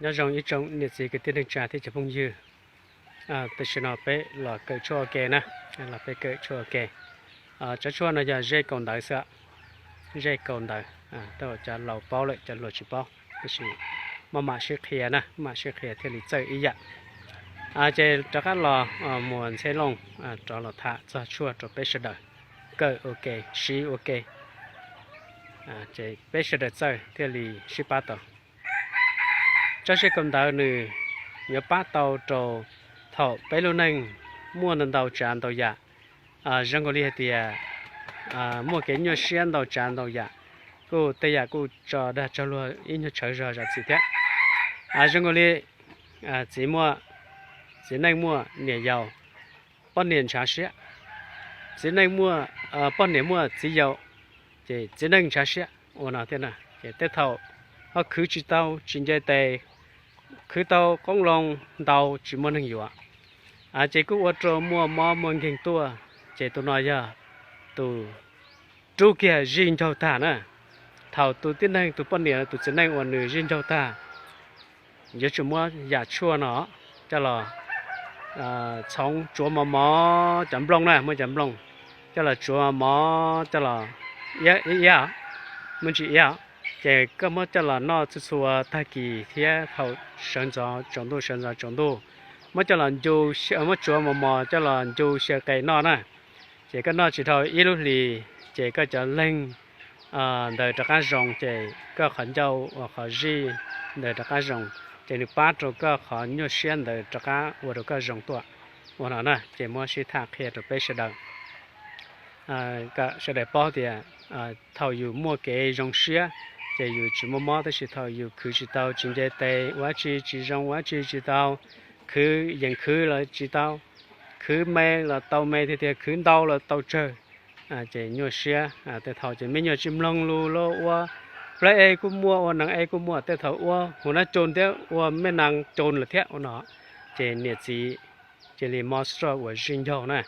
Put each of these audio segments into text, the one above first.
Nyob zoo ib tsoom niam txiv kwv tij neej tsa thiab cov phooj ywg. Tam sim no peb los kawm tshuaj ua ke na, los peb kawm tshuaj ua ke. Tsob tshuaj no yog zej kaus ntawv xwb, zej kaus ntawv. Tej zaum cov laus paub lawm cov hluas tsis paub, tab sis maj mam sib qhia na, maj mam sib qhia thiaj li txawj ib yam. Ces rov qab los muas Ntxheb Looj rov los tham txog tshuaj rau peb sawv daws kawm ua ke, siv ua ke, ces peb sawv daws txawj thiaj li sib pab tau. Tsob zej kaus ntawv nws yuav pab tau rau thaum peb lub neej muaj ntau ntau tsav ntau yam. Zoo nkaus li hais tias muaj kev nyuaj siab ntau tsav ntau yam, kuj tej yam kuj tso dag tso luag ib nyuag tshawv zog zam txim thiab. Zoo nkaus li txiv muaj, txiv neej muaj niam yau, poj niam ntshav siab. Txiv neej muaj, poj niam muaj txiv yau, ces txiv neej ntshav siab ua no thiab na. Ces tej thaum ho khwv tsis tau tsis nce tes, khwv tau qoob loo ntau tsis muaj neeg yuav, ces kuj ua rau muaj mob muaj nkeeg tuaj. Ces tus no yog tus rub kiag zij ncaug tag na. Thaum tus tib neeg, tus poj niam, tus txiv neej uas nws zij ncaug tag, yuav tsum muab yam tshuaj no coj los txhoov tsuav mos mos, cov nplooj na, muab cov nplooj coj los tsuav mos mos coj los iab iab, muab ntsis iab, ces koj muab coj los noj txhua txhua tag kis thiab thaum sawv ntxov tsaus ntuj, sawv ntxov tsaus ntuj, muab coj los ncu, muab tsuav mos mos coj los ncu xyaw qe noj na. Ces koj noj tsis dhau ib lub hlis, ces koj cov leeg ntawd rov qab zoo, ces koj qhov ncauj uas qhov zij ntawd rov qab zoo, ces nws pab rau koj qhov nyuaj siab ntawd rov qab ua rau koj zoo tuaj. Ua no na, ces muab sib tham qhia rau peb sawv daws, kom sawv daws paub tias thaum yus muaj kev zoo siab, ces yus tsis muaj mob, tab sis thaum yus khwv tsis tau, tsis nce tes, ua dab tsi tsis zoo, ua dab tsi tsis tau, khwv yees khwv los tsis tau, khwv me los tau me tiag tiag, khwv ntau los tau tsawg, ces nyuaj siab. Tej thaum ces me nyuam tsis mloog lus los ua, plab es kuj muaj, ua nees es kuj muaj, tej thaum ua hu nab coos thiab ua me nees coos lawm thiab ua no, ces niam txiv cia li mob stroke uas zij ncaug na.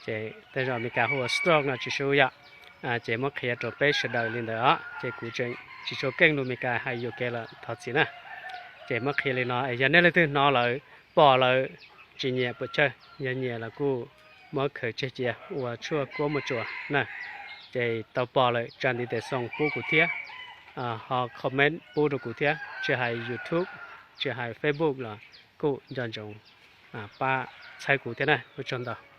Ces tej zaum Meskas hu ua stroke no tsis sub yom. Ces muab qhia rau peb sawv daws li ntawd os, ces kuv tseem tsis tshua keej lus Meskas, hais yuam kev lawm thov txim na. Ces muab qhia li no es yog nej leej twg hnov lawm, pom lawm, tsis nyiam puas chawj, yog nyiam los kuj muab khaws tseg cia ua tshuaj kuab muaj tsuas na. Ces tau pom lawm tsa ntiv tes xoo pub kuv thiab, ho comment pub rau kuv thiab, tsis hais YouTube, tsis hais Facebook los kuj nco ntsoov pab txhawb kuv thiab na. Ua tsaug ntau.